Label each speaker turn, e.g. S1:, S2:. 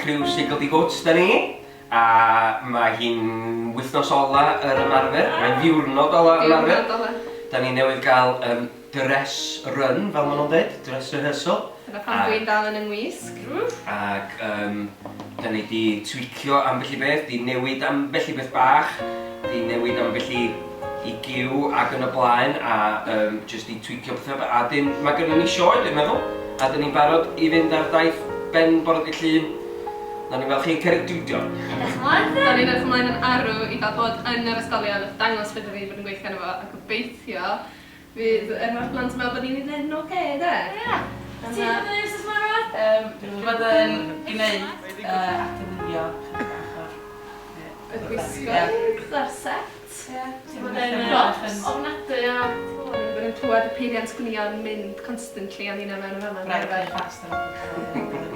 S1: Criw Siggledy Hwts da ni, a mae hi'n wythnos ola yr ymarfer, mae'n ddiwrnod ola ymarfer.
S2: Diwrnod ola.
S1: Da ni newydd gael dress run, fel maen nhw'n dweud, dress rehearsal.
S2: Dyna pam dwi'n dal yn 'y ngwisg.
S1: Ac da ni 'di tweakio ambell i beth, 'di newid ambell i beth bach, 'di newid ambell i i giw ac yn y blaen, a jyst 'di tweakio pethau. A 'dyn, mae gynnon ni sioe, dwi'n meddwl, a 'dyn ni'n barod i fynd ar daith ben bore dydd Llun. Nawn ni weld chi yn Ceredigion.
S3: Edrych ymlaen te!
S2: Da ni'n edrych ymlaen yn arw i gael bod yn yr ysgolion a dangos be dan ni 'di bod yn gweithio arno fo a gobeithio fydd yr holl blant yn meddwl bod ni'n ei wneud yn ocê de?
S3: Ia! Ti 'di bod yn neud wsos 'ma rwbath?
S4: Yym dwi 'di bod yn gneud yy adlunio chydig bach o'r yy
S2: Y gwisgoedd a'r set.
S4: Ie. Ti 'di bod yn yy
S2: Props. Ofnadwy o... O'n i 'di bod yn clywed y peiriant gwnïo'n mynd constantly o'n i mewn yn fan'na.
S4: Rhaid bod yn fast ar y